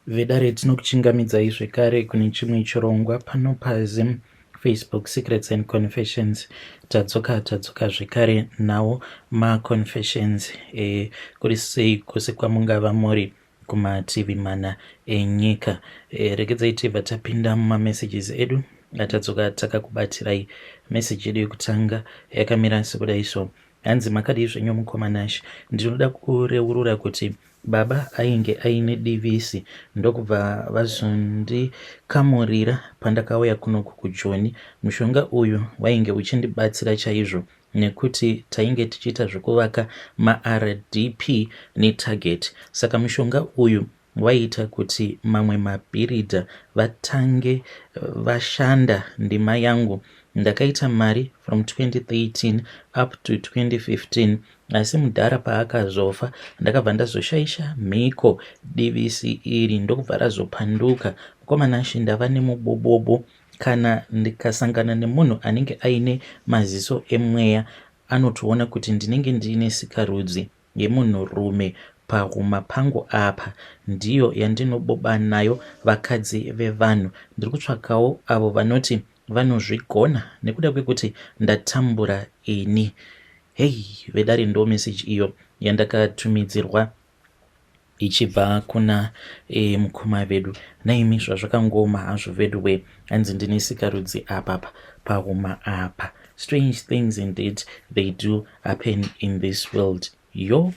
Vedare, tinokuchingamidzai zvekare kune chimwe chirongwa pano paZim Facebook Secrets and Confessions. Tadzoka, tadzoka zvekare nawo maconfessions. Kuri sei kwose kwamungava muri kumativi mana enyika? Regedzai tibva tapinda mumamessages edu atadzoka takakubatirai. Meseji yedu yekutanga yakamira sekudai so. Hanzi, "Makadii zvenyu mukoma Nash? Ndinoda kureurura kuti baba ainge aine divisi, ndokubva vazondikamurira pandakauya kunoku kuJoni. Mushonga uyu wainge uchindibatsira chaizvo nekuti tainge tichiita zvekuvaka maRDP netarget, saka mushonga uyu waiita kuti mamwe mabhiridha vatange vashanda ndima yangu. Ndakaita mari from 2013 up to 2015, asi mudhara paakazofa ndakabva ndazoshaisha mhiko, divisi iri ndokubva razopanduka. Mukoma Nashi, ndava nemubobobo. Kana ndikasangana nemunhu anenge aine maziso emweya, anotoona kuti ndinenge ndiine sikarudzi yemunhurume pahuma pangu apa. Ndiyo yandinoboba nayo vakadzi vevanhu. Ndiri kutsvakawo avo vanoti vanozvigona nekuda kwekuti ndatambura ini." Hei vedare, ndo meseji iyo yandakatumidzirwa ichibva kuna mukoma vedu. Naimi, zvazvakangoma hazvo vedu we. Hanzi ndine sikarudzi apapa pahuma apa. Strange things indeed, they do happen in this world. Yo,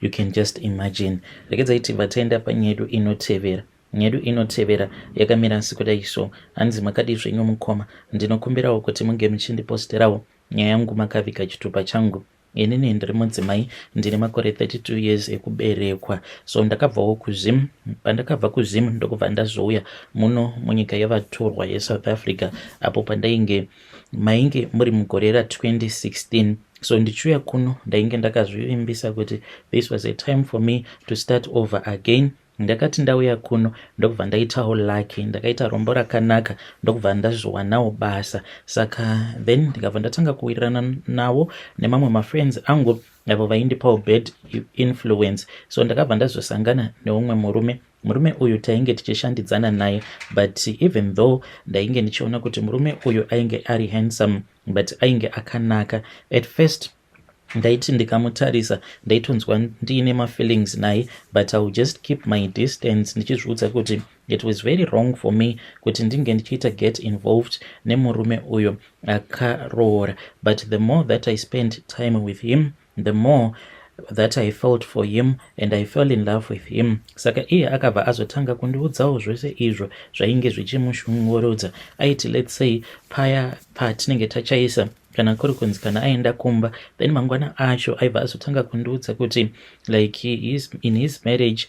you can just imagine. Regedzai tibva taenda panyedu inotevera. Nyedu inotevera yakamira sekudai so. Hanzi, "Makadii zvenyu mukoma? Ndinokumbirawo kuti munge muchindiposterawo nyaya yangu makaviga chitupa changu. Inini ndiri mudzimai, ndine makore 32 years ekuberekwa. So ndakabvawo kuZim. Pandakabva kuZim, ndokubva ndazouya muno munyika yavatorwa yeSouth Africa, apo pandainge mainge muri mugore ra2016. So ndichiuya kuno ndainge ndakazvivimbisa kuti this was a time for me to start over again. Ndakati ndauya kuno, ndokubva ndaitawo lucky, ndakaita rombo rakanaka, ndokubva ndazowanawo basa. Saka then ndikabva ndatanga kuwirirana navo nemamwe mafriends angu avo vaindipawo bad influence. So ndakabva ndazosangana neumwe murume. Murume uyu tainge tichishandidzana naye, but even though ndainge ndichiona kuti murume uyu ainge ari handsome, but ainge akanaka, at first ndaiti ndikamutarisa ndaitonzwa ndiine mafeelings naye, but I will just keep my distance, ndichizviudza kuti it was very wrong for me kuti ndinge ndichiita get involved nemurume uyo akaroora. But the more that I spent time with him, the more that I felt for him and I fell in love with him. Saka iye akabva azotanga kundiudzawo zvose izvo zvainge zvichimushungurudza. Aiti, let's say paya patinenge tachaisa, kana kuri kunzi kana aenda kumba, then mangwana acho aibva azotanga kundiudza kuti like in his marriage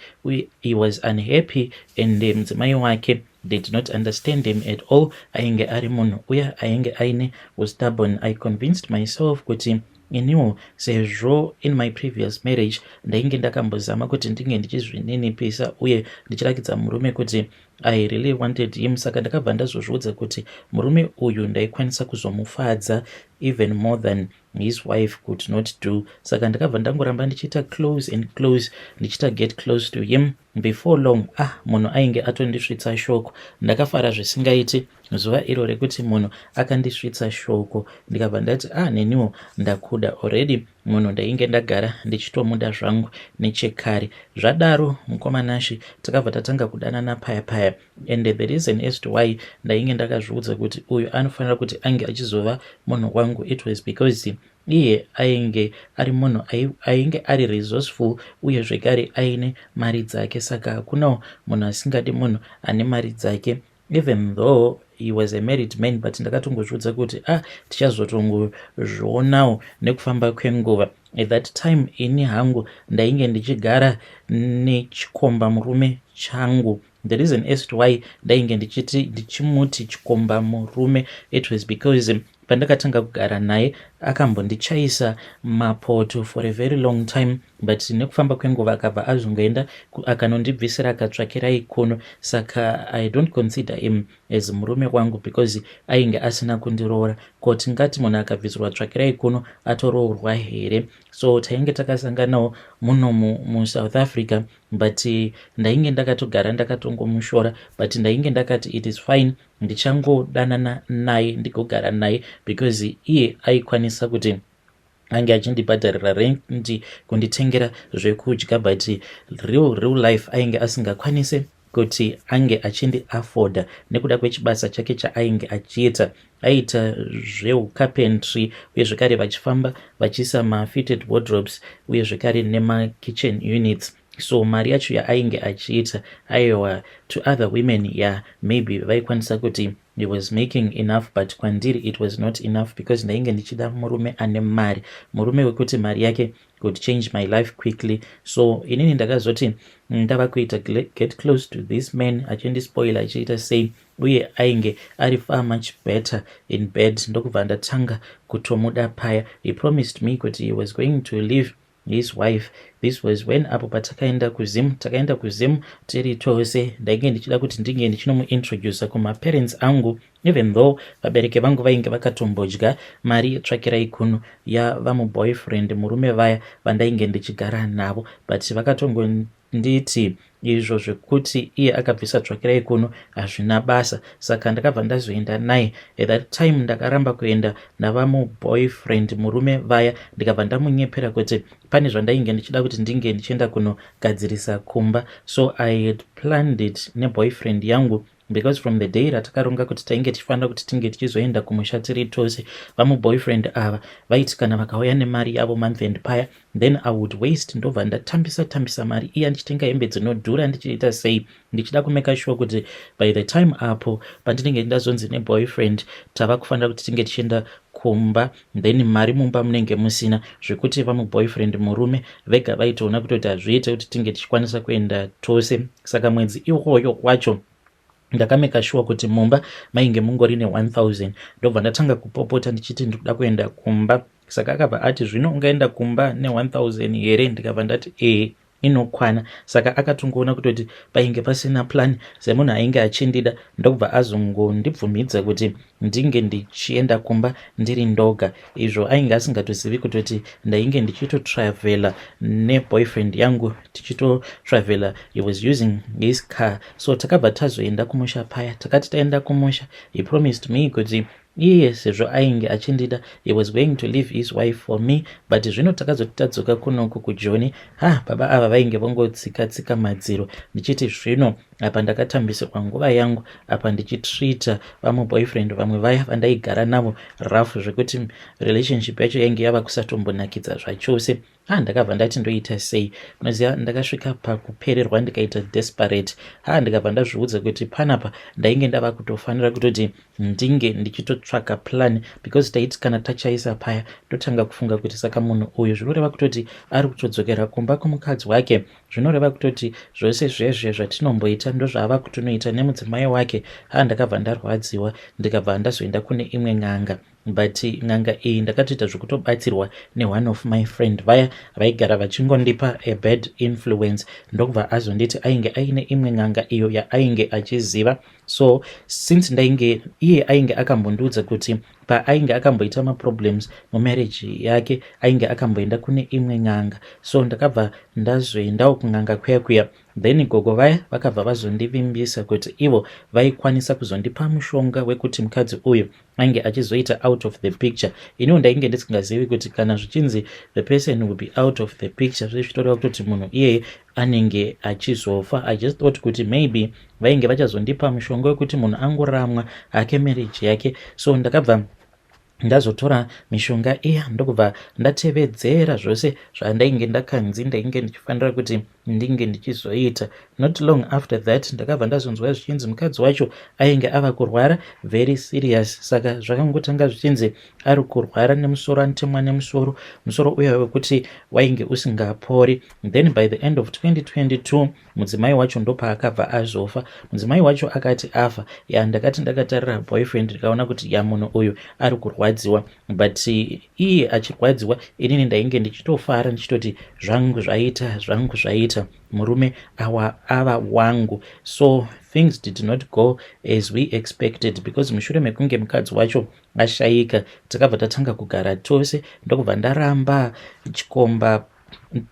he was unhappy and mudzimai wake did not understand him at all. Ainge ari munhu uya ainge aine ustubborn. I convinced myself kuti iniwo, sezvo in my previous marriage ndainge ndakambozama kuti ndinge ndichizvininipisa uye ndichirakidza murume kuti I really wanted him, saka ndakabva ndazozviudza kuti murume uyu ndaikwanisa kuzomufadza even more than his wife could not do. Saka ndakabva ndangoramba ndichiita close and close, ndichiita get close to him. Before long, ah, munhu ainge atondisvitsa shoko. Ndakafara zvisingaiti zuva iro rekuti munhu akandisvitsa shoko. Ndikabva ndati, 'Ah, neniwo ndakuda already.' Munhu ndainge ndagara ndichitomuda zvangu nechekare. Zvadaro, mukoma Nashi, takabva tatanga kudanana paya paya, and the reason as to why ndainge ndakazviudza kuti uyu anofanira kuti ange achizova munhu wangu, it was because iye ainge ari munhu ainge ari resourceful, uye zvekare aine mari dzake. Saka hakunawo munhu asingadi munhu ane mari dzake. Even though he was a married man, but ndakatongozviudza kuti, ah, tichazotongozvionawo nekufamba kwenguva. At that time ini hangu ndainge ndichigara nechikomba murume changu. The reason as to why ndainge ndichiti ndichimuti chikomba murume, it was because pandakatanga kugara naye Akambondichaisa mapoto for a very long time, but nekufamba kwenguva akabva azongoenda akanondibvisira akatsvakirai kuno. Saka I don't consider him as murume wangu because ainge asina kundiroora. Ko tingati munhu akabvisirwa tsvakirai kuno atoroorwa here? So tainge takasanganawo muno muSouth Africa, but ndainge ndakatogara ndakatongomushora, but ndainge ndakati it is fine, ndichangodanana naye ndigogara naye because iye aikwanisa kuti ange achindibhadharira rent, kunditengera zvekudya, but real life ainge asingakwanisi kuti ange achindiafforda nekuda kwechibasa chake chaainge achiita. Aita zveucarpentry uye zvekare vachifamba vachiisa mafitted wardrobes uye zvekare nemakitchen units. So mari yacho yaainge achiita, aiwa, to other women, ya, maybe vaikwanisa kuti he was making enough, but kwandiri it was not enough because ndainge ndichida murume ane mari, murume wekuti mari yake could change my life quickly. So inini ndakazoti ndava kuita get close to this man, achindispoil, achiita sei, uye ainge ari far much better in bed, ndokubva ndatanga kutomuda paya. He promised me kuti he was going to leave his wife. This was when apo patakaenda kuZim. Takaenda kuZim tiri tose. Ndainge ndichida kuti ndinge ndichinomuintroduca kumaparents angu, even though vabereki vangu vainge vakatombodya mari tsvakirai kuno yavamuboyfriend murume vaya vandainge ndichigara navo, but vakatongonditi izvo zvekuti iye akabvisa tsvakirai kuno hazvina basa. Saka ndakabva ndazoenda naye. At that time ndakaramba kuenda navamuboyfriend murume vaya, ndikabva ndamunyepera kuti pane zvandainge ndichida kuti ndinge ndichienda kunogadzirisa kumba. So I had planned it neboyfriend yangu because from the day ratakaronga kuti tainge tichifanira kuti tinge tichizoenda kumusha tiri tose, vamuboyfriend ava vaiti kana vakauya nemari yavo month end paya, then I would waste, ndobva ndatambisa tambisa mari iya ndichitenga hembe dzinodhura, ndichiita sei, ndichida kumake sure kuti by the time apo pandinenge ndazonzi neboyfriend tava kufanira kuti tinge tichienda kumba, then mari mumba munenge musina, zvekuti vamuboyfriend murume vega vaitoona kutoti hazviite kuti tinge tichikwanisa kuenda tose. Saka mwedzi iwoyo wacho ndakamake sure kuti mumba mainge mungori ne1000. Ndobva ndatanga kupopota ndichiti ndikuda kuenda kumba. Saka akabva ati, "Zvino ungaenda kumba ne1000 here?" Ndikabva ndati, "Ehe, inokwana." Saka akatongoona kutoti painge pasina plan, semunhu ainge achindida, ndokubva azongondibvumidza kuti ndinge ndichienda kumba ndiri ndoga, izvo ainge asingatozivi kutoti ndainge ndichitotravela neboyfriend yangu, tichitotravela. He was using his car. So takabva tazoenda kumusha paya. Takati taenda kumusha, he promised me kuti iye sezvo ainge achindida, he was going to leave his wife for me. But zvino takazoti tadzoka kunoku kuJoni, ha, baba ava vainge vongotsika tsika madziro, ndichiti zvino apa ndakatambisirwa nguva yangu apa ndichitreata vamuboyfriend vamwe vaya vandaigara navo rough, zvekuti relationship yacho yainge yava kusatombonakidza zvachose. Ha, ndakabva ndati ndoita sei? Unoziva, ndakasvika pakupererwa, ndikaita desperate. Ha, ndikabva ndazviudza kuti panapa ndainge ndava kutofanira kutoti ndinge ndichitotsvaka plan, because taiti kana tachaisa paya, ndotanga kufunga kuti saka munhu uyu zvinoreva kutoti ari kutodzokera kumba kwomukadzi wake, zvinoreva kutoti zvose zvezve zvatinomboita ndozvaava kutonoita nemudzimai wake. Ha, ndakabva ndarwadziwa, ndikabva ndazoenda kune imwe n'anga, but n'anga iyi ndakatoita zvekutobatsirwa neone of my friend vaya vaigara vachingondipa a bad influence. Ndokubva azonditi ainge aine imwe n'anga iyo yaainge achiziva. So since ndainge iye ainge akambondiudza kuti paainge akamboita maproblems mumarriage yake ainge akamboenda kune imwe n'anga, so ndakabva ndazoendawo kun'anga kuya kuya. Then gogo vaya vakabva vazondivimbisa kuti ivo vaikwanisa kuzondipa mushonga wekuti mukadzi uyu ainge achizoita out of the picture. Iniwo ndainge ndisingazivi kuti kana zvichinzi the person will be out of the picture, zvezvitoreva kutoti munhu iyeye anenge achizofa. I just thought kuti maybe vainge vachazondipa mushonga wekuti munhu angoramwa hake marriage yake. So ndakabva ndazotora mishonga iya, ndokubva ndatevedzera zvose zvandainge ndakanzi ndainge ndichifanira kuti Ndinge ndichizoita. Not long after that, ndakabva ndazonzwa zvichinzi mukadzi wacho ainge ava kurwara very serious. Saka zvakangotanga zvichinzi ari kurwara nemusoro, anotemwa nemusoro, musoro uya wekuti wainge usingapori. Then by the end of 2022, mudzimai wacho ndopaakabva azofa. Mudzimai wacho akati afa, ya, ndakati ndakatarira boyfriend, ndikaona kuti, ya, munhu uyu ari kurwadziwa. But iye achirwadziwa, inini ndainge ndichitofara, ndichitoti zvangu zvaita, zvangu zvaita, murume awa ava wangu. So things did not go as we expected, because mushure mekunge mukadzi wacho ashayika, takabva tatanga kugara tose. Ndokubva ndaramba chikomba,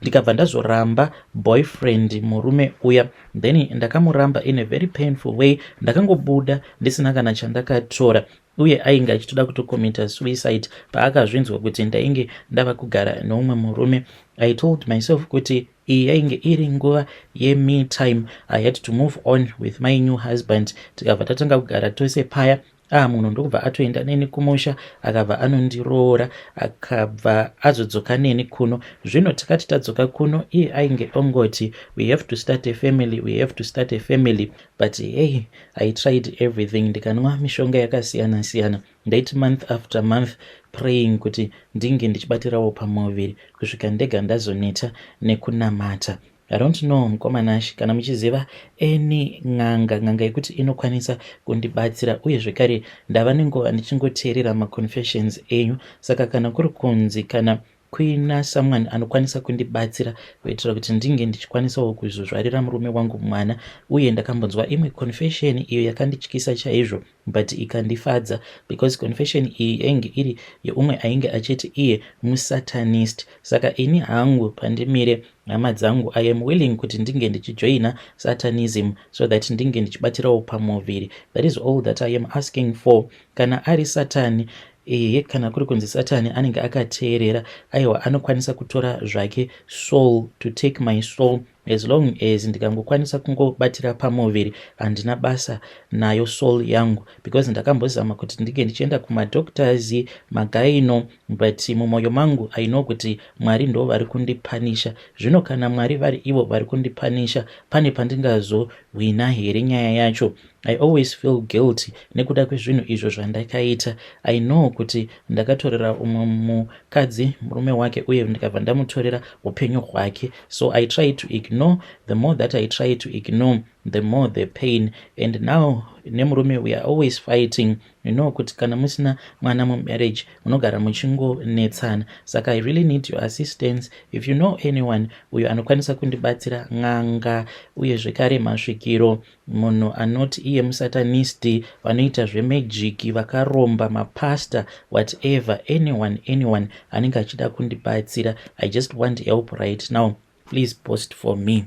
ndikabva ndazoramba boyfriend, murume uya. Then ndakamuramba in a very painful way. Ndakangobuda ndisina kana chandakatora, uye ainge achitoda kutocommita suicide paakazvinzwa kuti ndainge ndava kugara neumwe murume. I told myself kuti iyi yainge iri nguva yeme time. I had to move on with my new husband. Tikabva tatanga kugara tose paya. Ah, munhu ndokubva atoenda neni kumusha, akabva anondiroora, akabva azodzoka neni kuno. Zvino takati tadzoka kuno, iye ainge ongoti, "We have to start a family, we have to start a family." But hey, I tried everything. Ndikanwa mishonga yakasiyana siyana. Ndaiti month after month praying kuti ndinge ndichibatirawo pamuviri, kusvika ndega ndazoneta nekunamata. I don't know, mukoma Nashi, kana muchiziva any n'anga, n'anga yekuti inokwanisa kundibatsira. Uye zvekare ndava nenguva ndichingoteerera maconfessions enyu, saka kana kuri kunzi kana kuina someone anokwanisa kundibatsira kuitira kuti ndinge ndichikwanisawo kuzozvarira murume wangu mwana. Uye ndakambonzwa imwe confession iyo yakandityisa chaizvo, but ikandifadza, because confession iyi yainge iri yeumwe ainge achiti iye musatanist. Saka ini hangu pandimire, hama dzangu, I am willing kuti ndinge ndichijoina satanism so that ndinge ndichibatirawo pamuviri. That is all that I am asking for. Kana ari Satani, ehe, kana kuri kunzi Satani anenge akateerera, aiwa, anokwanisa kutora zvake soul, to take my soul, as long as ndikangokwanisa kungobatira pamuviri. Handina basa nayo soul yangu, because ndakambozama kuti ndinge ndichienda kumadoctors, magaino, but mumwoyo mangu I know kuti Mwari ndo vari kundipunisha. Zvino kana Mwari vari ivo vari kundipunisha, pane pandingazohwina here nyaya yacho? I always feel guilty nekuda kwezvinhu izvo zvandakaita. I know kuti ndakatorera umwe mukadzi murume wake, uye ndikabva ndamutorera upenyu hwake. So I try to ignore. The more that I try to ignore, the more the pain. And now nemurume we are always fighting. You know kuti kana musina mwana mumarriage, munogara muchingonetsana. Saka I really need your assistance. If you know anyone uyo anokwanisa kundibatsira, n'anga, uye zvekare masvikiro, munhu anoti iye musatanist, vanoita zvemagic, vakaromba, mapastor, whatever, anyone, anyone anenge achida kundibatsira, I just want help right now. Please post for me.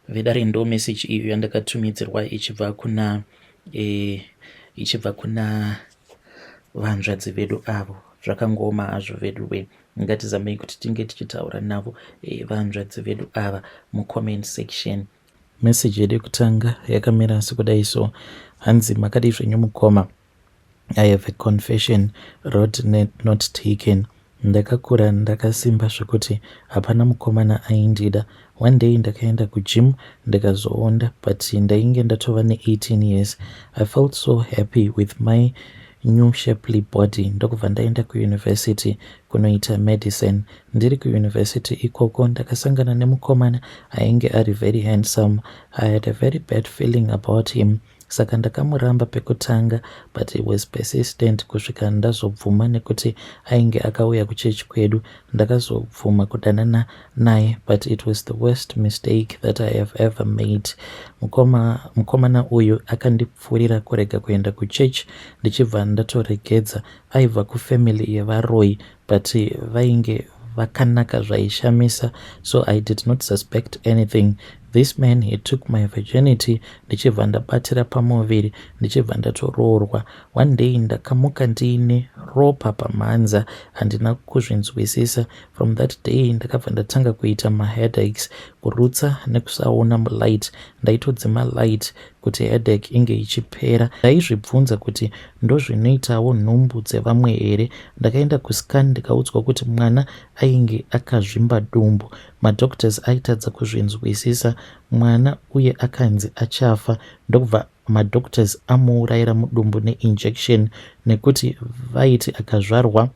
Vedare, ndo message iyo yandakatumidzirwa ichibva kuna vanzvadzi vedu avo. Zvakangoma hazvo vedu we. Ngatizamei kuti tinge tichitaura navo vanzvadzi vedu ava mucomment section. Message yedu yekutanga yakamira sekudai so. Hanzi, "Makadii zvenyu mukoma? I have a confession, road not taken. Ndakakura ndakasimba zvekuti hapana mukomana aindida. One day ndakaenda kugym, ndikazoonda, but ndainge ndatova ne18 years. I felt so happy with my new shapely body. Ndokubva ndaenda kuuniversity kunoita medicine. Ndiri kuuniversity ikoko, ndakasangana nemukomana ainge ari very handsome. I had a very bad feeling about him, saka ndakamuramba pekutanga, but he was persistent kusvika ndazobvuma nekuti ainge akauya kuchechi kwedu. Ndakazobvuma kudanana naye, but it was the worst mistake that I have ever made. Mukomana uyu akandipfuurira kurega kuenda kuchechi, ndichibva ndatoregedza. Aibva kufamily yevaroi, but vainge vakanaka zvaishamisa, so I did not suspect anything. This man, he took my virginity, ndichibva ndabatira pamuviri, ndichibva ndatoroorwa. One day ndakamuka ndiine ropa pamhanza. Handina kuzvinzwisisa. From that day ndakabva ndatanga kuita maheadaches, kurutsa nekusaona mulight. Ndaitodzima light kuti headache inge ichipera. Ndaizvibvunza kuti ndozvinoitawo nhumbu dzevamwe here. Ndakaenda kuscan, ndikaudzwa kuti mwana ainge akazvimba dumbu. Madoctors aitadza kuzvinzwisisa. Mwana uye akanzi achafa, ndokubva madoctors amuurayira mudumbu neinjection, nekuti vaiti akazvarwa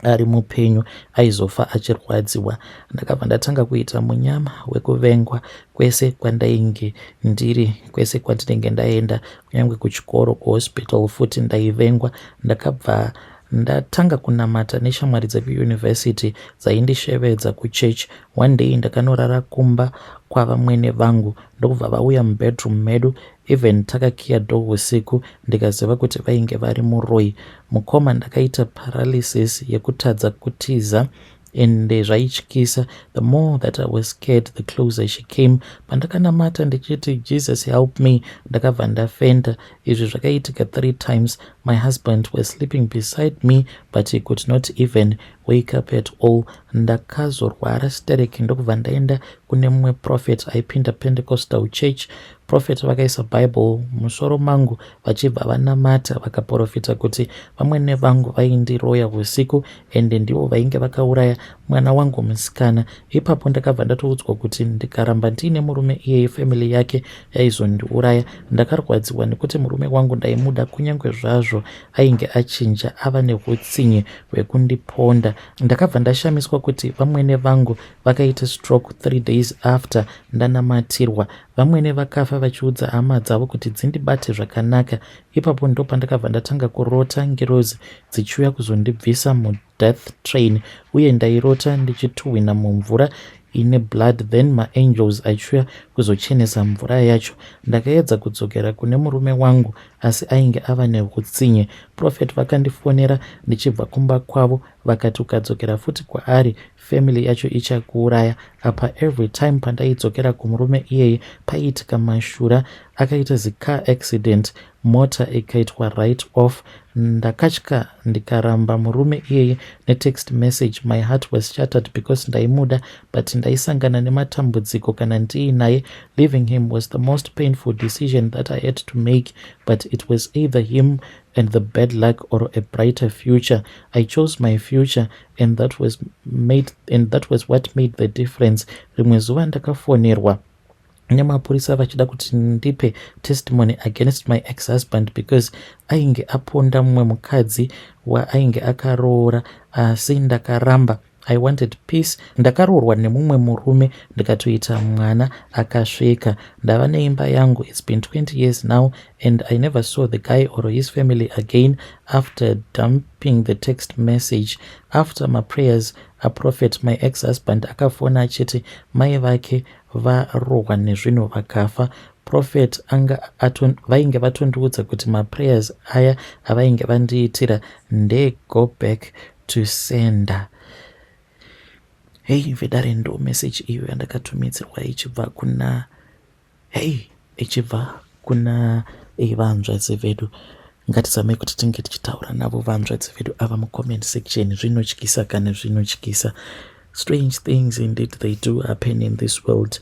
ari mupenyu aizofa achirwadziwa. Ndakabva ndatanga kuita munyama wekuvengwa kwese kwandainge ndiri, kwese kwandinenge ndaenda, kunyange kuchikoro, kuhospital futi ndaivengwa. Ndakabva ndatanga kunamata neshamwari dzekuyunivhesiti dzaindishevedza kuchechi. One day ndakanorara kumba kwavamwene vangu, ndokubva vauya mubedroom medu even takakiya door usiku, ndikaziva kuti vainge vari muroi. Mukoma, ndakaita paralysis yekutadza kutiza, ende zvaityisa. The more that I was scared, the closer she came. Pandakanamata ndichiti, "Jesus, help me," ndakabva ndafenda. Izvi zvakaitika three times. My husband was sleeping beside me, but he could not even wake up at all. Ndakazorwara stereki, ndokubva ndaenda kune mumwe prophet aipinda Pentecostal church. Prophet vakaisa Bible musoro mangu, vachibva vanamata, vakaprofita kuti vamwene vangu vaindiroya usiku, ende ndivo vainge vakauraya mwana wangu musikana. Ipapo ndakabva ndatoudzwa kuti ndikaramba ndiine murume iyeye, family yake yaizondiuraya. Ndakarwadziwa nekuti murume wangu ndaimuda, kunyange zvazvo ainge achinja ava neutsinye hwekundiponda. Ndakabva ndashamiswa kuti vamwene vangu vakaita stroke 3 days after ndanamatirwa. Vamwene vakafa vachiudza hama dzavo kuti dzindibate zvakanaka. Ipapo ndo pandakabva ndatanga kurota ngirozi dzichiuya kuzondibvisa mudeath train, uye ndairota ndichituhwina mumvura ine blood, then maangels achiuya kuzochenesa mvura yacho. Ndakaedza kudzokera kune murume wangu, asi ainge ava neutsinye. Prophet vakandifonera ndichibva kumba kwavo, vakati ukadzokera futi kwaari, family yacho ichakuuraya. Apa every time pandaidzokera kumurume iyeye paiitika mashura. Akaita zicar accident, mota ikaitwa write off. Ndakatya, ndikaramba murume iyeye netext message. My heart was shattered because ndaimuda, but ndaisangana nematambudziko kana ndiinaye. Leaving him was the most painful decision that I had to make, but it was either him and the bad luck or a brighter future. I chose my future, and that was what made the difference. Rimwe zuva ndakafonerwa nemapurisa vachida kuti ndipe testimony against my ex-husband because ainge aponda mumwe mukadzi waainge akaroora, asi ndakaramba. I wanted peace. Ndakaroorwa nemumwe murume, ndikatoita mwana akasvika. Ndava neimba yangu. It's been 20 years now, and I never saw the guy or his family again after dumping the text message. After my prayers aprophet, my ex-husband akafona achiti mai vake varohwa nezvinhu vakafa. Prophet anga vainge vatondiudza kuti maprayers aya avainge vandiitira ndego back to sender. Hei vedare, ndo message iyo yandakatumidzirwa ichibva kuna, hei, ichibva kuna vanzvadzi vedu. Ngatizamei kuti tinge tichitaura navo vanzvadzi vedu ava mucomment section. Zvinotyisa kana zvinotyisa. Strange things indeed, they do happen in this world.